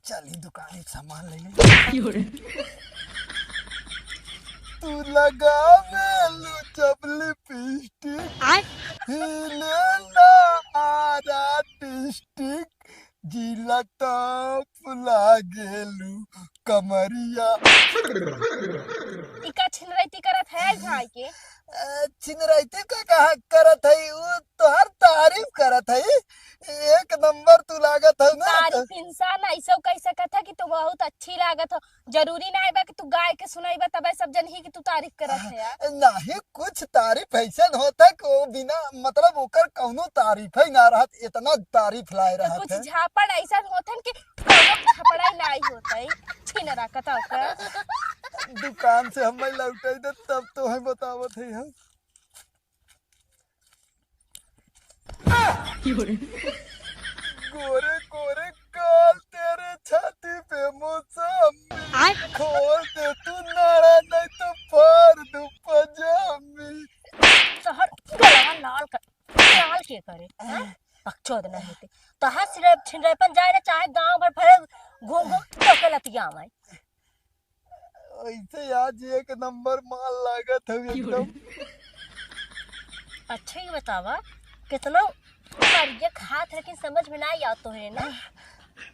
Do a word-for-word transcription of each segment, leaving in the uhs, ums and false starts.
चल, ई दुकान एक सामान ले ले। तू लगावेलू जब लिपस्टिक, आय। हिले ना आरा डिस्ट्रिक्ट, जिला टॉप लागेलू कमरिया। ई का छिनरैती करत है भाई के? अ, छिनरैती का कहा करत है, वो तोहर तारीफ करत है। एक नंबर तू लागत है ना। तारीफ इंसान ऐसो कह सकत है कि तू बहुत अच्छी लागत हो। जरूरी ना बा कि तू गाय के सुनाई बा तबे सब जनही कि तू तारीफ करत है यार। नहीं, कुछ तारीफ ऐसन होता है कि वो बिना मतलब ओकर कौनो तारीफ ही ना रहत, इतना तारीफ लाए तो रहत कुछ है। झापड़ ऐसन होत हन कि कौनो झापड़ा ही नाही होत है। छिनरा कतौ का। दुकान से हम लौटाई दे तब तो हम बतावत है हम। गोरे गोरे गाल तेरे छाती पे मौसमी। आय। खोल दे तू नाड़ा नहीं तो फाड़ दूं पजामी। तोहर गलवा लाल कर, लाल के करे, हैं? बकचोद नहीं थे। तोहर सिर्फ छिनरेपन जाए ना, चाहे गांव भर भरे घूम घूम तो के लतिया आवे। ऐसे आज एक नंबर माल लागत हवे एकदम। अच्छा, ये बतावा, कितना मारिया खात, लेकिन समझ में ना आवत तोहरे ना।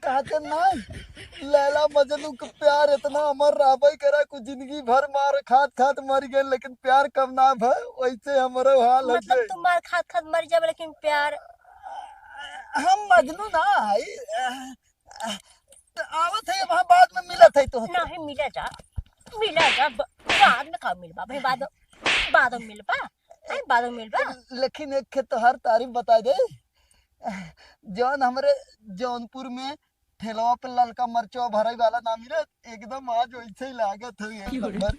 कहते नहीं, लैला मजनू के प्यार इतना अमर रहबे करा, कुछ जिंदगी भर मार खात खात मर गए, लेकिन प्यार कम ना भय, वैसे हमरो हाल है मतलब। तुम मार खात खात मर जाबे, लेकिन प्यार हम मजनू ना है। त आवत है, वहाँ बाद में मिलत है तो। नहीं, मिला जा, मिला जा, ब-, बाद में का मिलबा भाई, बाद, बाद में मिलबा, आई बाद में मिलबा। लेकिन एक खे तोहार तारीफ बता दे, जौन हमरे जौनपुर में ठेलवा पे ललका मरचवा भराई वाला ना मिलत, एकदम आज वैसे ही लागत है एक नंबर।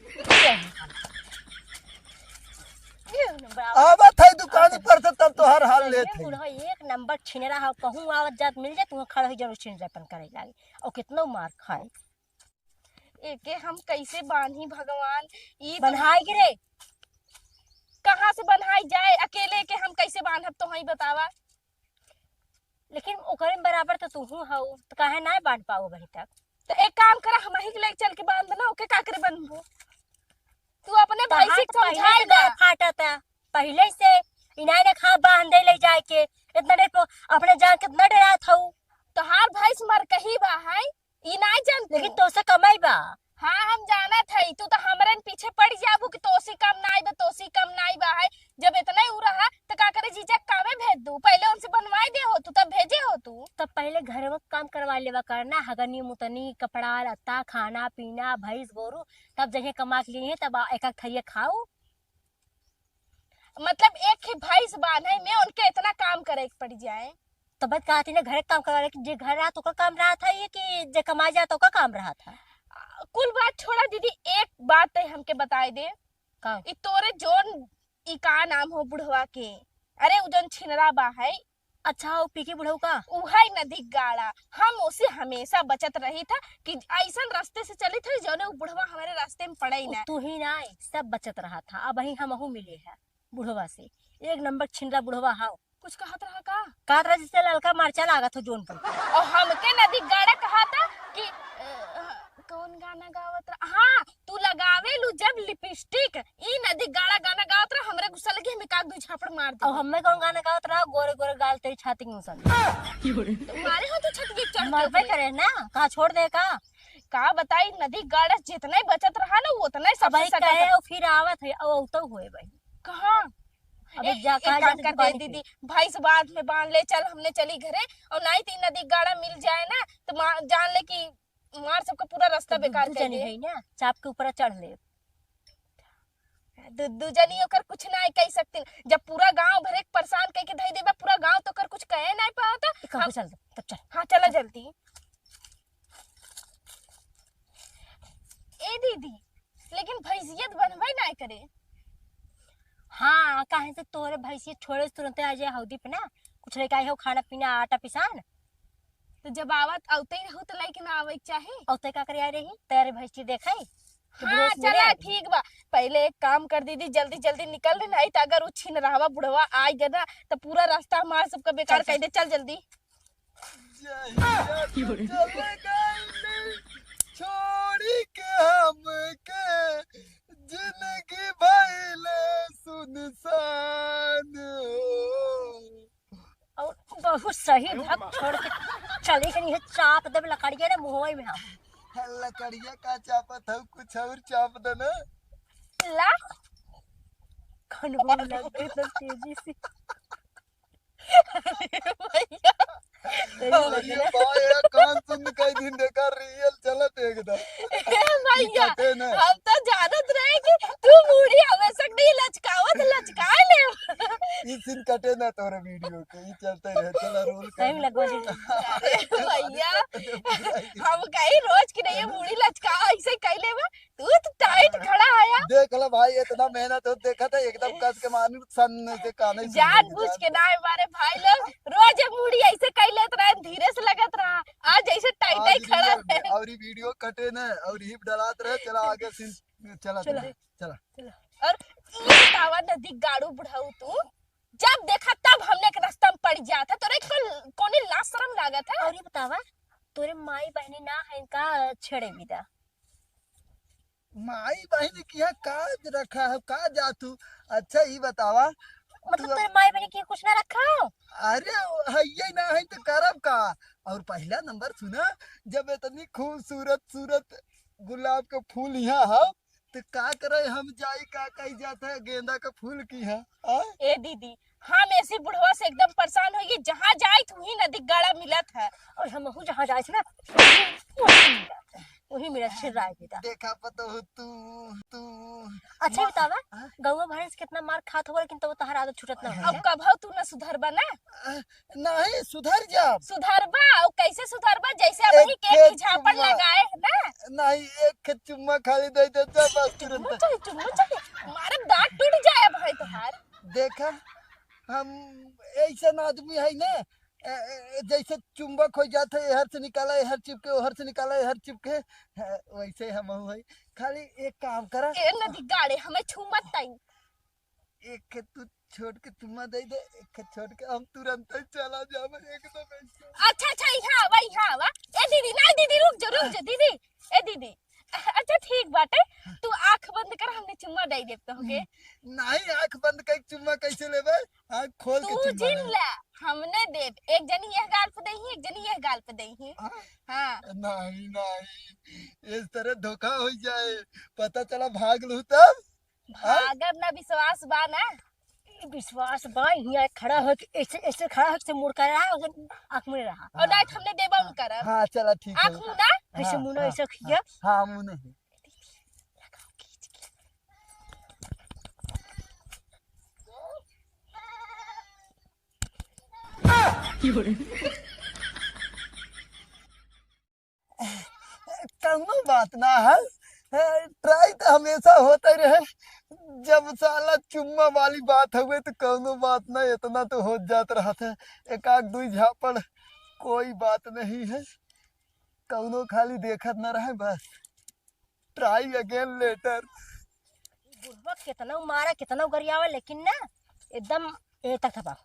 एक नंबर। आवत है दुकान पर से तब तोहार हाल लेत है। बुढ़वा एक नंबर छिनरा हो, कहूँ आवत जात मिल जाए, तुहाँ खड़ा हो जरूर छिनरापन करे लागे। और कितनो मार खाए। एके हम कैसे बांधी भगवान, ई तो बन्हाई के रे। कहाँ से बन्हाई जाए, अकेले के हम कैसे बांधब, तो हई बतावा। लेकिन ओकरे बराबर तो तूहू हऊ, तो काहे ना बांध पाऊ अभी तक? तो एक काम करा, हम ही के ले चल के बांध ना, ओके का करे बांधबू? तू अपने तहार भैंसी तो के पहिले समझाई से ना। गला फाटत है, पहिले से इनाय ने खा बांधे ले जाए के, इतना देर पर अपने जान कितना डरात हऊ। तोहार भैंस मर कही बा है, ई नाय जानती। लेकिन तोसे कमाई बा। हाँ, हम जानत हई, तू तो हमरन पीछे पड़ जाबू कि तोसी काम नाई बा, तोसी काम नाई बा है। जब इतना ही उ रहा, तो का करे जीजा कामे भेज दू? पहले उनसे बनवाई दे हो तू, तब भेजे हो तू। तब पहले घर में काम करवा लेवा करना, हगनी मुतनी, कपड़ा लत्ता, खाना पीना, भैंस गोरू, तब जहिया कमा के लिए तब आ-, एक एक थरिया खाऊ। मतलब एक ही भैंस बांधे में उनके इतना काम करे के पड़ जाए। तो बात कहती ना, घरे काम करवा ले, जे घर रहा तो ओकर काम रहा था ये कि जे कमाए जाए तो ओकर काम रहा था। कुल बात छोड़ा दीदी, एक बात तय हमके बताए दे। का? ई तोरे जोन, ई का नाम हो बुढ़वा के? अरे उ जोन छिनरा बा है। अच्छा, वो पीके बुढ़ऊ का? उहै नदी गाड़ा। हम ओसे हमेशा बचत रही था कि ऐसन रास्ते से चली था जौने उ बुढ़वा हमारे रास्ते में पड़े ही उ ना। तू ही ना, सब बचत रहा था। अब ही हमहू मिले है बुढ़वा से। एक नंबर छिनरा बुढ़वा हाव। कुछ कहत रहा का? कहत रहा जैसे ललका मरचा लागत हो जोन पर। और हमके नदी गाड़ा कहा था कि, अ, कौन गाना गावत रहा? हाँ, तू लगावे लू जब लिपस्टिक, ई नदी गाड़ा गाना गावत रहा, हमरे गुस्सा लगी, हमें का दू झापड़ मार दे। अब हमें कौन गाना गावत रहा? गोरे गोरे गाल तेरी छाती के निशान। तो मारे हो तो छाती के चढ़ के मरबे ऊपरे। करे ना, कहा छोड़ दे का? का बताई, नदी गाड़ा जितना ही बचत रहा ना, उतना ही अब सबसे भाई सटत कहे रहा। हो, फिर आवत है, अब औतो हुए भाई। कहाँ? अबे ए-, जा, एक कहाँ काम जाते कर दे दुकान पे? दीदी, भैंस बांध में बांध ले, चल हमने चली घरे, और नहीं तो ई नदी गाड़ा मिल जाए ना, तो मा-, जान ले कि मार सबका पूरा रास्ता तो दू-, बेकार दू कर जनी दे। है ना, चाप के ऊपर चढ़ ले। दू, दू जनी ओकर कुछ ना कह सकती, जब पूरा गांव भरे के परेशान कह के धई देबा, पूरा गांव तो ओकर कुछ कहे ना पावता। ए, कहाँ हम चल, तब चल। हाँ, चला जल्दी। ए दीदी, लेकिन भैंसिया तो बनबे ना करे। हाँ, काहे से तोरे भैंसिया छोड़े से तुरंते आ जाए हौदी पे ना, कुछ लेके आई हो खाना पीना, आटा पिसान। तो जब आवत, औते ही रहू तो लेके ना आवे के चाहे। औते का करे आई रही, तेरे भैंसी देखे। तो हाँ, बुढ़वा से चला, मिले। ठीक बा। पहले एक काम कर दीदी, जल्दी जल्दी निकल रही, नहीं तो अगर उ छिनरावा बुढ़वा आ गया ना, तो पूरा रास्ता हमार सबका बेकार चल, चल। कर दे। चल जल्दी। जहिया तू चले गई बहुत सही भक्त छोड़ के चली गई है, चाप देब लकड़िया ने मुंहवा में हम। लकड़िया का चापत हऊ, कुछ और चाप दे ना। ला। खनहू लग गई इतना तेजी से। भैया। अरे भैया। भाई, ये कान सुन कई दिन देखा, रियल चलत एकदम। ए भैया, कटे ना। हम तो जानत रहे कि तू मूड़ी हमेशा नहीं लचकावत, लचकाए ले। ई सीन कटे ना तोरे वीडियो के, ई चलते रहे, चला रोल कर। टाइम लगवा दे। अरे भैया, हम कहीं रोज की नहीं है, मूड़ी लचका ऐसे कह लेबा। तू तो टाइट खड़ा है यार। देख ला भाई, इतना मेहनत हो, देखा था एकदम कस के मानू सन से काने सुन जान लेके बुझ के ना है हमारे भाई लोग, रोज ये मूड़ी ऐसे कह लेत रहे, धीरे से लगत रहा, आज ऐसे टाइट आज टाइट खड़ा रियल में, है। और ये वीडियो कटे ना, और हिप डलात रहे, चला आगे सीन, चला, चला। चला, चला। चला। और ये बतावा नदी गाड़ू बुढ़ाऊ तू, जब देखा तब हमने एक रास्ता में पड़ जाता, तोरे को, कौने लाज शरम लागत है? और ये बतावा, तोरे माई बहनी ना है का छेड़े विदा? माई बहन किहाँ का रखा है, का जातू? अच्छा, ई बतावा, मतलब तू तोरे माई बहन किहाँ कुछ ना रखा हो? अरे, हइये ना है तो करब का? और पहला नंबर सुना, जब इतनी खूबसूरत सूरत गुलाब के फूल यहाँ हो, तो का करे हम जाई, का कही जात है गेंदा के फूल किहाँ, आ? ए दीदी, हम ऐसी बुढ़वा से एकदम परेशान हो गई, जहाँ जाए तू ही नदी गाड़ा मिलत है। और हमहू जहाँ जाए ना, वही मिलत है, वही मिलत है राय बेटा। देखा पतोहू तू, तू अच्छा, मा-, बतावा, हाँ? गौवा भैंस कितना मार खात होगा, लेकिन तब तोहार आदत छूटत ना होगा। अब कभो तू ना सुधरबा ना। अ, नहीं, सुधर जाब। सुधरबा, और कैसे सुधरबा? जैसे एक अबही के खेत झापड़ चुम्मा। लगाए है ना। नहीं, एक खेत चुम्मा खाली दे दे, जा बस तुरंत। चुम्मा चाहिए, चुम्मा चाहिए। मारे दांत टूट जाए भाई तोहार। देखा, हम ऐसन आदमी है ना, ए, ए, जैसे चुंबक हो जात है, एहर से निकाला, एहर चिपके, ओहर से निकाला, एहर चिपके, है, वैसे हम है। खाली एक काम करा। ए नदी गाड़े, हमें छू मत ताई। एक के तू छोड़ के चुम्मा दे दे, एक के छोड़ के हम तुरंत ही चला जाबे एकदम ऐसे। अच्छा, अच्छा, यहाँ आवा, यहाँ आवा। ए दीदी, ना दीदी, रुक जा, रुक जा, दीदी। ए दीदी, अच्छा, ठीक बाटे, तू आँख बंद कर, हमने चुम्मा दे देब तोहके। नहीं, आँख बंद कर चुम्मा कैसे लेबे? आँख खोल के तू चुम्मा जिन ले। ला, हमने देब। एक जनी यह गाल पे देही, एक जनी यह गाल पे देही। हाँ। हाँ। नहीं, नहीं, इस तरह धोखा हो जाए, पता चला भाग लू तब। हाँ? भागब ना, विश्वास बा ना? विश्वास बा, हियाँ खड़ा हो के, ऐसे, ऐसे खड़ा हो के मुड़ कर रहा, उधर आँख मुड़े रहा। और ना, हमने देबा उनकर। हाँ, चला, ठीक है। आँख मुना? ऐसे हाँ, मुना, हाँ, ऐसे खिया। हाँ, हाँ, मुने है। कौनो बात ना है, ए, ट्राई तो हमेशा होते रहे। जब साला चुम्मा वाली बात हुए तो कौनो बात ना, इतना तो हो जात रहा था, एक आध दुई झापड़, कोई बात नहीं है, कौनो खाली देखत ना रहे बस। Try again later। बुढ़वा केतना मारा, केतना गरियावा, लेकिन ना एकदम ए तक बा।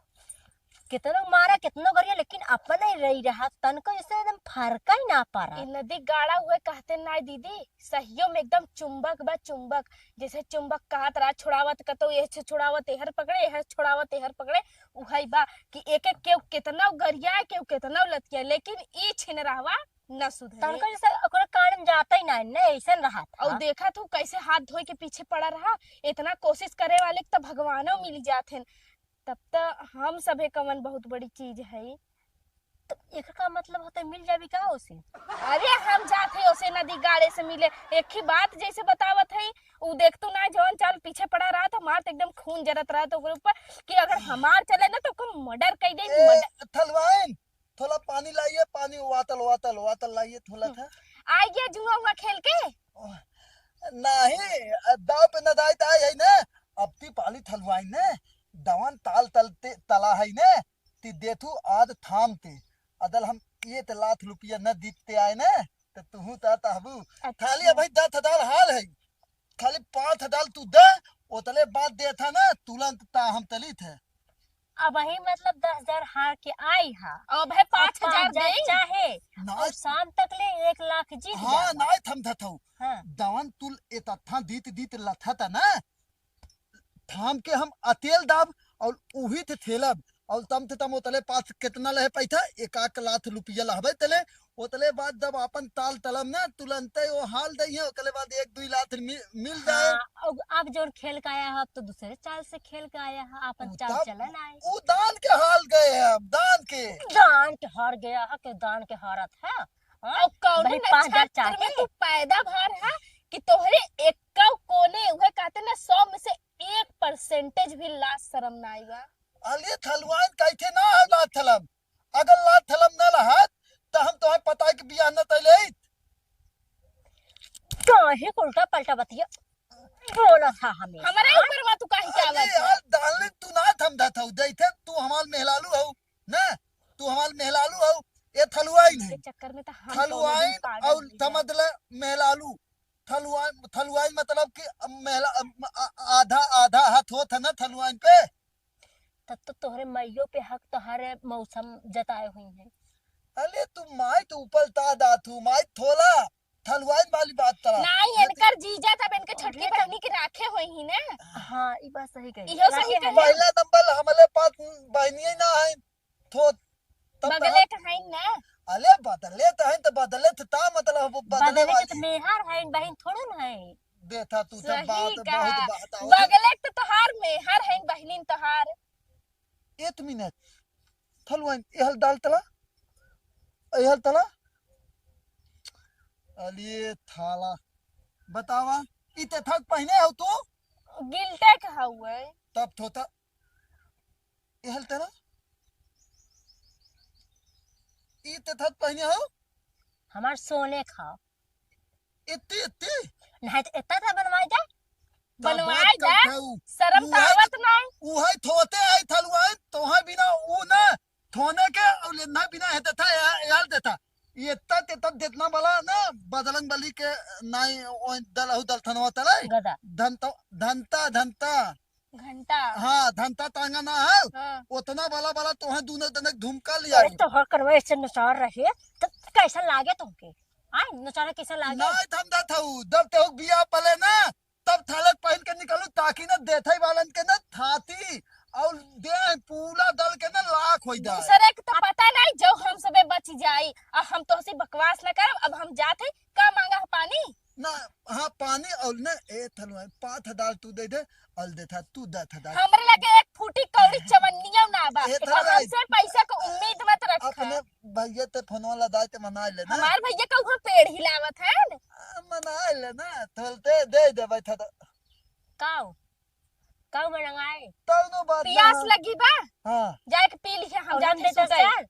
केतना मारा, केतना गरिया, लेकिन अपने रही रहा, तनको जैसे एकदम फरका ही ना पड़ा। ई नदी गाड़ा हुए कहते ना दीदी, सहियो में एकदम चुंबक बा, चुंबक। जैसे चुंबक कहत रहा, छुड़ावत कतो, एह से छुड़ावत एहर पकड़े, एहर छुड़ावत एहर पकड़े, उहई बा कि एक एक केहू केतना गरिया, केहू केतना लतिया, लेकिन ई छिनरावा न सुधरे। तनका जैसे ओकरे कारण जाता ही ना, न ऐसन रहा था। और देखा तू कैसे हाथ धोए के पीछे पड़ा रहा, इतना कोशिश करे वाले के तो भगवानो मिल जात हैं। तब तो हम सभे कवन बहुत बड़ी चीज है। तो एकर का मतलब होता है, मिल जाबी का ओसे? अरे हम जात है ओसे नदी गाड़े से मिले, एक ही बात जैसे बतावत है, उ देख तू ना जवन चाल पीछे पड़ा रहा था, हमार तो एकदम खून जरत रहा था ओकरे ऊपर कि अगर हमार चले ना तो ओकर murder कर दे, ए, murder। थलवाइन, थोड़ा पानी लाइए, पानी वातल, वातल, वातल लाइए थोड़ा सा। आइए जुआ हुआ खेल के। नहीं, दाव पे नदाई त आई है ने, अब ती पाली थलवाई ने, दवन ताल तल ते, तला है ने, ती देथु आद थाम ते, अदल हम एक लाख रुपया न दीते आए ने, त तुहू ता तहबू। अच्छा। खाली अबही दस हजार हाल है, खाली पाँच हजार तू दे, ओतले बाद देथा ना, तुरंत ता हम तलित है। अबही मतलब दस हजार हार के आई हा। अब है अब पाँच हजार पाँच हजार देई। चाहे ना। और शाम तक ले एक लाख जीत हाँ, जाबा। ना थम धथऊ। हाँ। दवन तुल ए तत्था दीत दीत लथत ना। थाम के हम अतेल दाब और उही थे थेलब। और तम ते तम ओतले पास कितना लहे पैसा, एक आक लाख रुपया लहबे तले, ओतले बाद जब आपन ताल तलब ना, तुरंते वो हाल दइहे, ओकरे बाद एक दुई लाख मि-, मिल जाए। हाँ, अब आप जोन खेल के आया है, अब तो दूसरे चाल से खेल के आया है, आपन उ चाल तब चलन आए। उ दान के हार गए हैं, दान के। दान के हार गया है, के दान के हारत है? हाँ? और कौन भाई, पाँच हजार नक्षत्र में चाहे? तू पैदा भर है कि तोहरे एक कोने, उहे कहते ना, सौ में से एक percentage भी लाज शरम ना आइबा। अरे थलुआइन, कैसे ना है लाज शरम? अगर लाज शरम ना रहत, त हम तोहे पता है कि बियाह न तैले आइत। काहे उल्टा पलटा बतिया बोला था हमें? हमारे हाँ? ऊपर मा तू काहे अरे चावत है? यार, darling, तू ना समझत हऊ, जैसे तू हमार मेहलालू हऊ, ना, तू हमार मेहलालू हऊ, ये थलुआइन है। इनके चक्कर में तो हम दोनों दिन थलुआइन पागल और हो गए। समझ ले मेहलालू, थलुआइन, थलुआइन मतलब कि मेहला-, आ-, आ-, आधा, आधा हाथ होत है ना थलुआइन पे। तब तो तोहरे माइयो पे हक तोहरे मौसम जताए हुई है। अरे तू माई तो ऊपर ता दातू, माई थोला, थलुआइन वाली बात करा। नहीं, इनकर जीजा तब इनके छोटकी अरे बहनी के राखे होई ही ना। हाँ, ई बात सही कही। इहो सही राखे कही। हैं। पहला नंबर हमले पास बहनिये ना है, थो, तब बगले कहाँ? के हैं ना। अरे बदले तो हैं तो बदले तो ता मतलब वो बदले बदले के तो वाली। मेहर है, बहन थोड़ो ना है। देखा तू तो सही बात कहा। बहुत बात आवत है। बगले के तो तोहार मेहर है, बहनिन तोहार। एक मिनट, थलुआइन, एहल डाल तला, एहल तला। अलिए थाला, बतावा, ई ते थक पहिने हो तू? गिल्टे के हउए। तब थोता, एहल तला, ई ते थक पहिने हो? हमार सोने खाओ। इत्ती, इत्ती? नहीं तो इतना था बनवाई दे। का बनवाई बात दे। करत हऊ? शर्म तो उहे, आवत नहीं। उहे थोते आई थलुआइन, तोहे बिना ऊ ना, थोने के और लेना बिना है देता, या-, यार देता। ये इतना ते तब जितना बला ना, बजरंग बली के नाई, ओ दलहु दलथनवा तले। गदा। धनता, धनता, धनता। घंटा। हाँ, धनता तांगा ना है। हाँ। उतना बला बला तोहे दोनों दने धुमका लिया। अरे, तोहर करवा ऐसे नचार रहे, तो कैसा लागे तुमके? आय, नचारा कैसा लागे? नाय धंधा था उ, जब ते हो बिया पले ना, तब थालक पहन के निकलू, ताकि ना देथे वालन के ना थाती और देह पूरा दल के ना लाख होई जाए। दूसरे के तो पता नहीं, जो हम सबे बच जाई। आ हम तोहसे बकवास ना करब, अब हम जात है, का मांगा है पानी? ना, हाँ, पानी और ना, ए थलुआइन, पाँच हजार तू दे दे, और देथा तू दस हजार। हमरे लगे एक फूटी कौड़ी चवन्नियो ना बा। ए थलुआइन, हमसे पैसा के उम्मीद मत रखा। अपने भैया ते फोनवा लगा के मना ले ना। हमार भैया का उहाँ पेड़ हिलावत है न। आ, मना ले ना, थोलते दे दे बैठा तो। काऊ? काऊ मंगाए? तौनो बात ना पियास हो। लगी बा? हाँ। जाए के पी लिया, हम और जाते हम देते सुते। सर?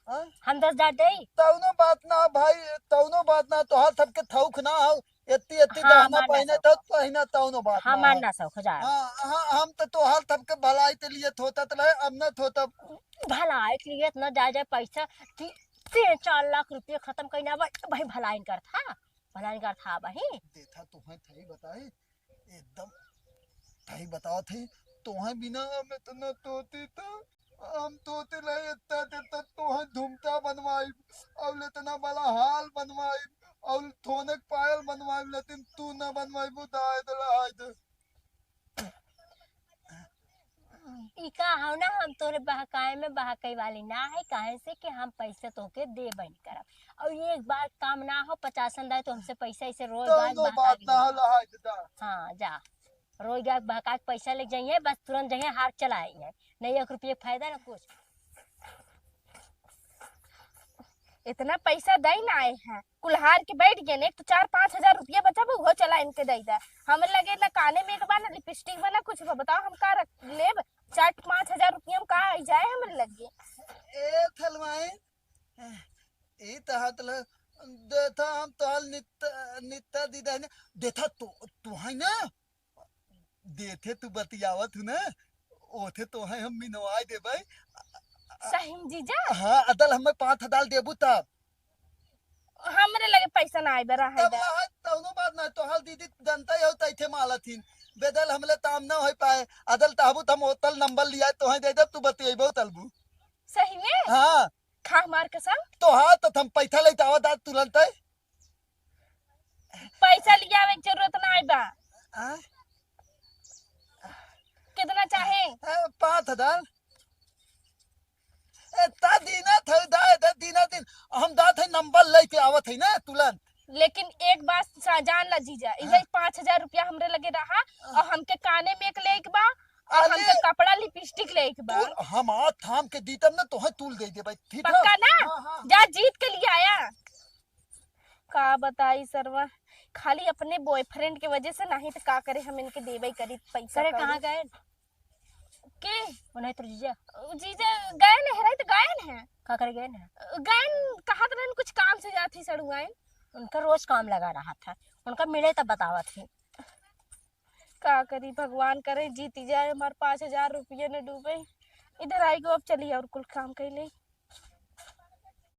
हाँ? हम दस हजार देई? तौनो बात ना भाई, तौनो बात ना, तोहार सबके थौक ना हो, एत्ती, एत्ती हाँ, गहना हमार ना पहिने थौक। तो पहिना, तौनो बात ना हमार हो। ना शौक, जा। हाँ, हाँ, हम तो तोहार सबके भलाई के लिए थोतत रहे, अब ना थोतब। भलाई के लिए इतना जाए जाए पैसा कि तीन चार लाख रुपये खत्म कइना बा, भाई भलाई कर था, भलाई कर था भाई। देखा तोहे थई बताई, एकदम सही बतावत है, तोहे बिना हम इतना तोती तो, हम तोती रहे इतना देर तक तोहे धुमटा बनवाई, और इतना बड़ा हाल बनवाई, और थोनक पायल बनवाई, लेकिन तू न बनवाई, वो दाए दला है तो। ई का हो ना, हम तोरे बहकाए में बहकाए वाली ना है, काहे से कि हम पैसे तोके देबे नहीं करब। और ये एक बार काम ना हो, पचासन दाए तो हमसे पैसा ऐसे रोज गाय कौनो बहका बात ना लीजिए। हो, लहाई दे दा। हाँ, जा। रोज गाय बहका के पैसा ले जाइए, बस तुरंत जाइए, हार चला आइए। नहीं एक रुपये फायदा ना कुछ। इतना पैसा दे ना आए हैं, कुल हार के बैठ गए। एक तो चार पाँच हजार रुपया बचा, वो चला इनके दे दा। हमरे लगे ना काने में एक बा, ना लिपस्टिक बा, ना कुछ बा। बताओ हम का रख लेब? चार पाँच हजार रुपया में का आई जाए हमरे लगे? ए थलवाइन, ई त हाथ ल देथा, हम तोहार नित्ता, नित्ता दीदा है ना। देथा तो, तू है ना, देथे तू बतियावत हूँ ना, ओथे तोहे हम मिनवाई देबै। सही में जीजा? हाँ, अदल हमें पाँच हजार देबू तब। हमरे लगे पैसा ना आइबे, रहे तब दे। रहे, तौनो बात ना, तोहार दीदी जनता ही हो, तैथे मालत हिन। बेदल हमले ताम ना होई पाए, अदल तहबू त हम ओतल नंबर लिया, तोहे दे देब, तू बतियैबो तलबू। सही में? हाँ। खा हमार कसम। तोहार त हम पैसा लेत आवत आज तुरंत है। पैसा लियावे के जरूरत ना बा। आ? कितना चाहे? आ, पाँच हजार। ए, ता दीना थे, दा, दा, दीना दिन। हम दा थे नंबर लेके आवत है ना तुरंत। लेकिन एक बात सा-, जान ला जीजा, हाँ। इहे पाँच हजार रुपया हमरे लगे रहा हाँ। और हमके काने में एक लेके बा और अरे। हमके कपड़ा लिपस्टिक लेके बा। तूल, हम हाथ थाम के दीतब ना, तोहे तूल दे देबै, ठीक है? पक्का ना? हाँ, हाँ। जा जीत के लिए आया। का बताई सरवा, खाली अपने बॉयफ्रेंड के वजह से, नहीं तो का करे, हम इनके देबै करी पैसा करे। कहाँ कौड़ी। गए? के? वो नहीं तो जीजा। जीजा गए न है, तो गए न है। का करे गए न है? गए न, कहत रहन कुछ काम से जात ही सड़ुआइन। उनका रोज काम लगा रहा था, उनका मिले तब बतावत ही। का करी, भगवान करे जीती जाए, हमार पाँच हजार रुपये न डूबे। इधर आई गो, अब चली और कुल काम कैले।